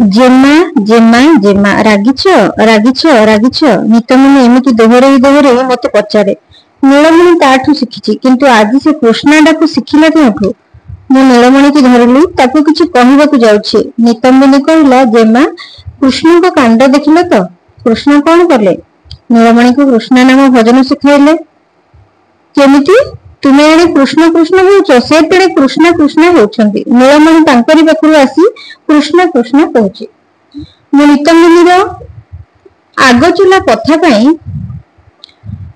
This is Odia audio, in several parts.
ଜେମା, ଜେମା, ଜେମା, ରାଗିଛ, ରାଗିଛ, ରାଗିଛ? ନିତମ୍ବିନୀ ଏମିତି ଦୋହରେଇ ଦୋହରେଇ ମୋତେ ପଚାରେ। ନୀଳମଣି ତାଠୁ ଶିଖିଛି, କିନ୍ତୁ ଆଜି ସେ କୃଷ୍ଣା ଡାକୁ ଶିଖିଲା କେଉଁଠୁ? ମୁଁ ନୀଳମଣିକି ଧରିଲି, ତାକୁ କିଛି କହିବାକୁ ଯାଉଛି। ନିତମ୍ବିନୀ କହିଲା, ଜେମା, କୃଷ୍ଣଙ୍କ କାଣ୍ଡ ଦେଖିଲ ତ? କୃଷ୍ଣ କଣ କଲେ? ନୀଳମଣିକୁ କୃଷ୍ଣ ନାମ ଭଜନ ଶିଖାଇଲେ। କେମିତି? ତୁମେ ଏଣେ କୃଷ୍ଣ କୃଷ୍ଣ ହେଉଛ, ସେ ତେଣେ କୃଷ୍ଣ କୃଷ୍ଣ ହେଉଛନ୍ତି। ନୀଳମଣି ତାଙ୍କରି ପାଖରୁ ଆସି କୃଷ୍ଣ କୃଷ୍ଣ କହୁଛି। ମୁଁ ନିତମ୍ବିନୀର ଆଗଚୁଲା କଥା ପାଇଁ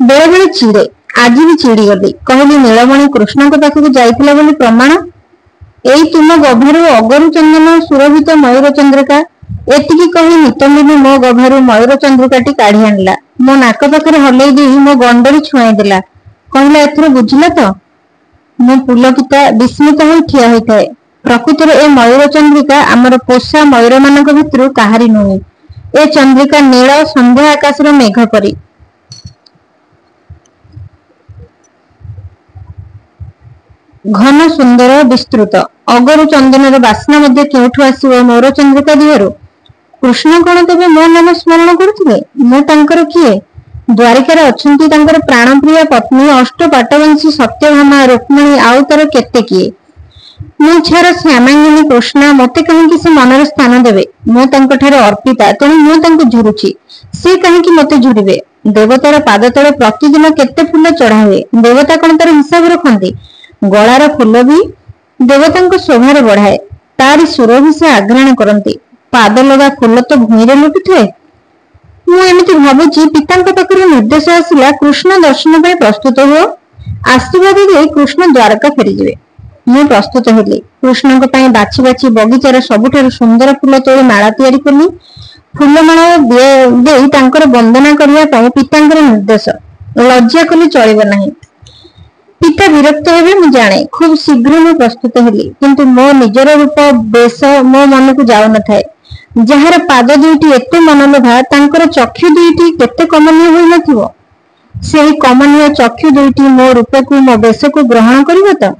ବେଳେ ବେଳେ ଚିଡେ। ଆଜି ବି ଚିଡିଗଲି। କହିଲି, ନୀଳମଣି କୃଷ୍ଣଙ୍କ ପାଖକୁ ଯାଇଥିଲା ବୋଲି ପ୍ରମାଣ? ଏଇ ତୁମ ଗଭାରୁ ଅଗରୁ ଚନ୍ଦନ ସୁରଭିତ ମୟୂର ଚନ୍ଦ୍ରିକା। ଏତିକି କହି ନିତମ୍ବିନୀ ମୋ ଗଭାରୁ ମୟୂର ଚନ୍ଦ୍ରିକାଟି କାଢି ଆଣିଲା। ମୋ ନାକ ପାଖରେ ହଲେଇ ଦେଇ ମୋ ଗଣ୍ଡରେ ଛୁଆଁଇ ଦେଲା। କହିଲା, ଏଥର ବୁଝିଲ ତ? ମୁଁ ପୁଲକିତା ବିସ୍ମିତ ହୋଇ ଠିଆ ହୋଇଥାଏ। ପ୍ରକୃତରେ ଏ ମୟୂର ଚନ୍ଦ୍ରିକା ଆମର ପୋଷା ମୟୂରମାନଙ୍କ ଭିତରୁ କାହାରି ନୁହେଁ। ଏ ଚନ୍ଦ୍ରିକା ନୀଳ ସନ୍ଧ୍ୟା ଆକାଶର ମେଘ ପରି। ଘନ, ସୁନ୍ଦର, ବିସ୍ତୃତ। ଅଗରୁ ଚନ୍ଦନର ବାସ୍ନା ମଧ୍ୟ କେଉଁଠୁ ଆସିବ ମୋର ଚନ୍ଦ୍ରିକା ଦେହରୁ? କୃଷ୍ଣ କଣ ତେବେ ମୋ ନାମ ସ୍ମରଣ କରୁଥିବେ? ମୁଁ ତାଙ୍କର କିଏ? ଦ୍ୱାରିକାରେ ଅଛନ୍ତି ତାଙ୍କର ପ୍ରାଣପ୍ରିୟା ପତ୍ନୀ, ଅଷ୍ଟ ପାଟବଂଶୀ ସତ୍ୟଭାମା, ରୁକ୍ମିଣୀ, ଆଉ ତାର କେତେ କିଏ। ମୁଁ ଛାର ଶ୍ୟାମାଙ୍ଗିନୀ କୃଷ୍ଣା, ମତେ କାହିଁକି ସେ ମନରେ ସ୍ଥାନ ଦେବେ? ମୁଁ ତାଙ୍କଠାରେ ଅର୍ପିତା, ତେଣୁ ମୁଁ ତାଙ୍କୁ ଝୁରୁଛି। ସେ କାହିଁକି ମତେ ଝୁରିବେ? ଦେବତାର ପାଦ ତଳେ ପ୍ରତିଦିନ କେତେ ଫୁଲ ଚଢା ହୁଏ, ଦେବତା କଣ ତାର ହିସାବ ରଖନ୍ତି? ଗଳାର ଫୁଲ ବି ଦେବତାଙ୍କ ଶୋଭାରେ ବଢାଏ, ତାରି ସୁରଭି ସେ ଆଘ୍ରାଣ କରନ୍ତି। ପାଦ ଲଗା ଫୁଲ ତ ଭୂଇଁରେ ଲୁଟୁଥାଏ। ମୁଁ ଏମିତି ଭାବୁଛି, ପିତାଙ୍କ ପାଖରୁ ନିର୍ଦ୍ଦେଶ ଆସିଲା, କୃଷ୍ଣ ଦର୍ଶନ ପାଇଁ ପ୍ରସ୍ତୁତ ହୁଅ। ଆଶୀର୍ବାଦ ଦେଇ କୃଷ୍ଣ ଦ୍ୱାରକା ଫେରିଯିବେ। ମୁଁ ପ୍ରସ୍ତୁତ ହେଲି। କୃଷ୍ଣଙ୍କ ପାଇଁ ବାଛି ବାଛି ବଗିଚାର ସବୁଠାରୁ ସୁନ୍ଦର ଫୁଲ ତୋଳି ମାଳା ତିଆରି କଲି। ଫୁଲମାଳ ଦେଇ ତାଙ୍କର ବନ୍ଦନା କରିବା ପାଇଁ ପିତାଙ୍କର ନିର୍ଦ୍ଦେଶ। ଲଜ୍ଜା କଲେ ଚଳିବ ନାହିଁ। ପିତା ବିରକ୍ତ ହେବେ ମୁଁ ଜାଣେ। ଖୁବ ଶୀଘ୍ର ମୁଁ ପ୍ରସ୍ତୁତ ହେଲି। କିନ୍ତୁ ମୋ ନିଜର ରୂପ ବେଶ ମୋ ମନକୁ ଯାଉନଥାଏ। ଯାହାର ପାଦ ଦୁଇଟି ଏତେ ମନଲୋଭା, ତାଙ୍କର ଚକ୍ଷୁ ଦୁଇଟି କେତେ କମନୀୟ ହୋଇନଥିବ? ସେହି କମନୀୟ ଚକ୍ଷୁ ଦୁଇଟି ମୋ ରୂପକୁ, ମୋ ବେଶକୁ ଗ୍ରହଣ କରିବ ତ?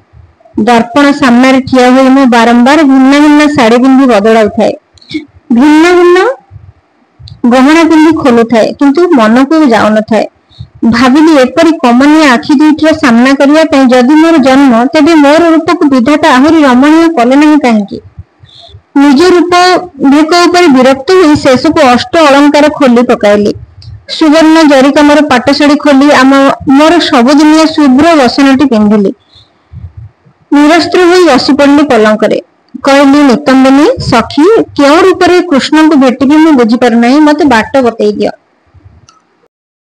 ଦର୍ପଣ ସାମ୍ନାରେ ଠିଆ ହୋଇ ମୁଁ ବାରମ୍ବାର ଭିନ୍ନ ଭିନ୍ନ ଶାଢୀ ପିନ୍ଧି ବଦଳାଉଥାଏ, ଭିନ୍ନ ଭିନ୍ନ ଗହଣା ପିନ୍ଧି ଖୋଲୁଥାଏ, କିନ୍ତୁ ମନକୁ ଯାଉନଥାଏ। ଭାବିଲି, ଏପରି କମନୀୟ ଆଖି ଦୁଇଟିର ସାମ୍ନା କରିବା ପାଇଁ ଯଦି ମୋର ଜନ୍ମ, ତେବେ ମୋର ରୂପକୁ ବିଧାତା ଆହୁରି ରମଣୀୟ କଲେ ନାହିଁ କାହିଁକି? ନିଜ ରୂପ ଭେକ ଉପରେ ବିରକ୍ତ ହୋଇ ଶେଷକୁ ଅଷ୍ଟ ଅଳଙ୍କାର ଖୋଲି ପକାଇଲି। ସୁବର୍ଣ୍ଣ ଜରି କାମର ପାଟଶାଢୀ ଖୋଲି ଆମ ମୋର ସବୁଦିନିଆ ଶୁଭ୍ର ବସନଟି ପିନ୍ଧିଲି। ନିରସ୍ତ୍ର ହୋଇ ବସି ପଡିଲି ପଲଙ୍କରେ। କହିଲି, ନିତମ୍ବିନୀ ସଖୀ, କେଉଁ ରୂପରେ କୃଷ୍ଣଙ୍କୁ ଭେଟିବି ମୁଁ ବୁଝିପାରୁନାହିଁ, ମତେ ବାଟ ବତେଇ ଦିଅ।